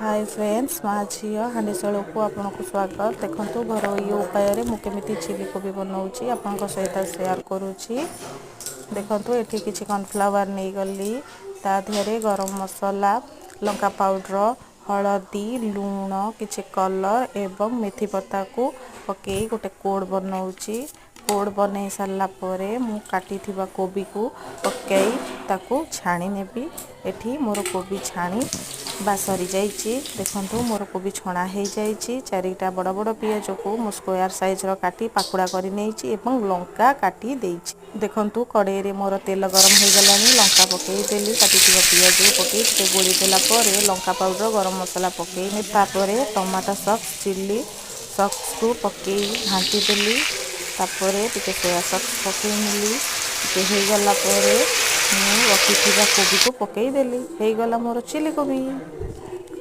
ହାଏ friends, ମା ଝିଅ ହାଣ୍ଡିଶାଳକୁ ଆପଣଙ୍କୁ ସ୍ୱାଗତ। ଦେଖନ୍ତୁ, ଘରୋଇ ଉପାୟରେ ମୁଁ କେମିତି ଚିଲି କୋବି ବନାଉଛି, ଆପଣଙ୍କ ସହିତ ସେୟାର କରୁଛି। ଦେଖନ୍ତୁ, ଏଠି କିଛି କର୍ଣ୍ଣଫ୍ଲାୱାର ନେଇଗଲି, ତା ଦେହରେ ଗରମ ମସଲା, ଲଙ୍କା ପାଉଡ଼ର, ହଳଦୀ, ଲୁଣ, କିଛି କଲର୍ ଏବଂ ମେଥି ପତ୍ତାକୁ ପକାଇ ଗୋଟେ କୋଡ଼ ବନାଉଛି। କୋଡ଼ ବନେଇ ସାରିଲା ପରେ ମୁଁ କାଟିଥିବା କୋବିକୁ ପକାଇ ତାକୁ ଛାଣି ନେବି। ଏଠି ମୋର କୋବି ଛାଣି ବା ସରିଯାଇଛି। ଦେଖନ୍ତୁ, ମୋର କୋବି ଛଣା ହେଇଯାଇଛି। ଚାରିଟା ବଡ଼ ବଡ଼ ପିଆଜକୁ ମୁଁ ସ୍କୋୟାର ସାଇଜ୍ର କାଟି ପାକୁଡ଼ା କରି ନେଇଛି ଏବଂ ଲଙ୍କା କାଟି ଦେଇଛି। ଦେଖନ୍ତୁ, କଡ଼େଇରେ ମୋର ତେଲ ଗରମ ହେଇଗଲାଣି। ଲଙ୍କା ପକାଇ ଦେଲି, କାଟିଥିବା ପିଆଜକୁ ପକାଇ ଟିକେ ଗୋଳି ଦେଲା ପରେ ଲଙ୍କା ପାଉଡ଼ର, ଗରମ ମସଲା ପକାଇ, ତାପରେ ଟମାଟୋ ସକ୍ସ, ଚିଲି ସକ୍ସକୁ ପକାଇ ଘାଣ୍ଟି ଦେଲି। ତାପରେ ଟିକେ ସୋୟା ସକ୍ସ ପକାଇ ନେଲି। ଟିକେ ହେଇଗଲା ପରେ ମୁଁ ରଖିଥିବା କୋବିକୁ ପକାଇ ଦେଲି। ହେଇଗଲା ମୋର ଚିଲି କୋବି।